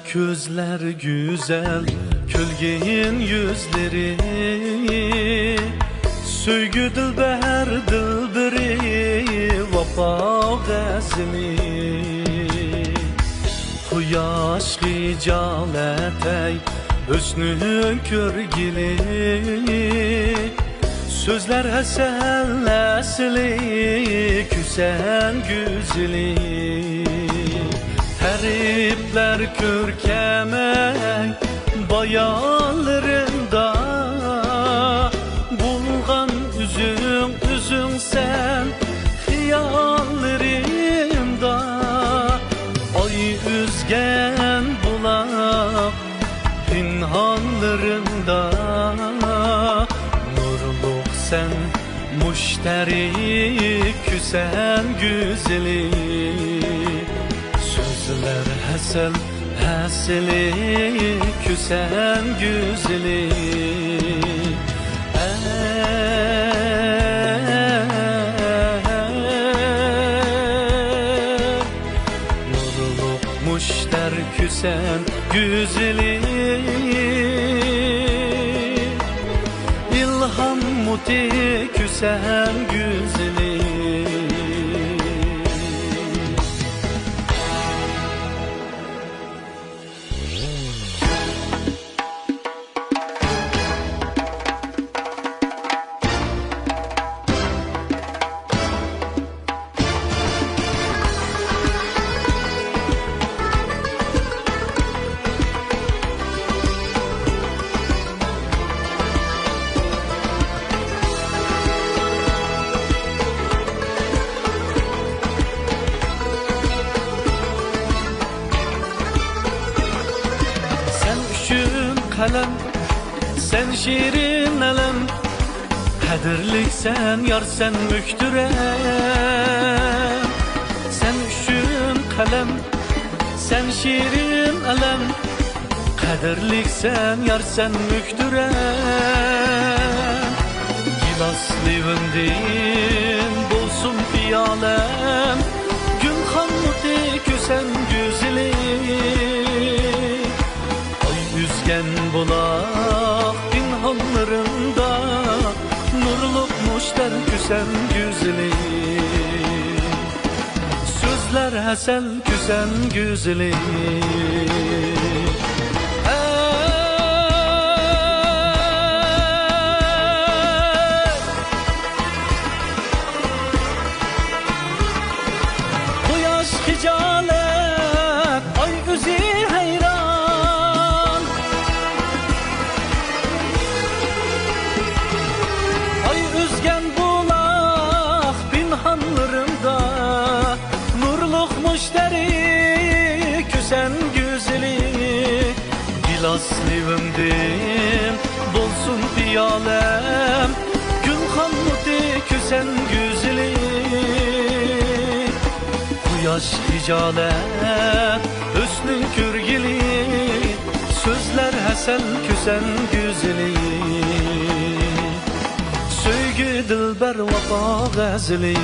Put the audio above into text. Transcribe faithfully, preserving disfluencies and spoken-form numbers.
كۆزلەر گۈزەل، كۈلگىن يۈزلىرى، سۆيگۈ دىلبەر دىلبىرى، ۋاپا غەزىلى. قۇياش خىجالەت ئەي، ھۆسنىڭ كۆرگىلى، سۆزلەر ھەسەل ئەسلى، كۈسەن گۈزىلى. تەرىپلەر كۆركەم ئەي بايانلىرىڭدا، بولغان ئۆزۈڭ، ئۆزۈڭسەن خىياللىرىمدا. ئاي ئۈزگەن بۇلاق پىنھانلىرىمدا، نۇرلۇقسەن مۇشتەرى، كۈسەن گۈزىلى. سۆزلەر ھەسەل ھەسىلى، كۈسەن گۈزىلى. ئەي نۇرلۇق مۇشتەر، كۈسەن گۈزىلى، ئىلھام مۇتى، كۈسەن گۈزىلى. سەن ئۈچۈن قەلەم، سەن شېرىن ئەلەم، قەدىرلىكسەن يار سەن مۆھتەرەم. سەن ئۈچۈن قەلەم، سەن شېرىن ئەلەم، قەدىرلىكسەن يار سەن مۆھتەرەم. گىلاس لېۋىڭدىن بولسۇن پىيالەم، گۈلخان مۇتى، كۈسەن گۈزىلى. ئاي ئۈزگەن بۇلاق پىنھانلىرىمدا، نۇرلۇق مۇشتەر، كۈسەن گۈزىلى. سۆزلەر ھەسەل، كۈسەن گۈزىلى. ئەي قۇياش خىجالەت، ئاي ئۆزى ھەيران. ئاي ئۈزگەن بۇلاق پىنھانلىرىمدا، نۇرلۇق مۇشتەرى، كۈسەن گۈزىلى. گىلاس لېۋىڭدىن بولسۇن پىيالەم، گۈلخان مۇتى، كۈسەن گۈزىلى. قۇياش خىجالەت، ھۆسنىڭ كۆرگىلى، سۆزلەر ھەسەل، كۈسەن گۈزىلى. سۆيگۈ دىلبەر، ۋاپا غەزىلى.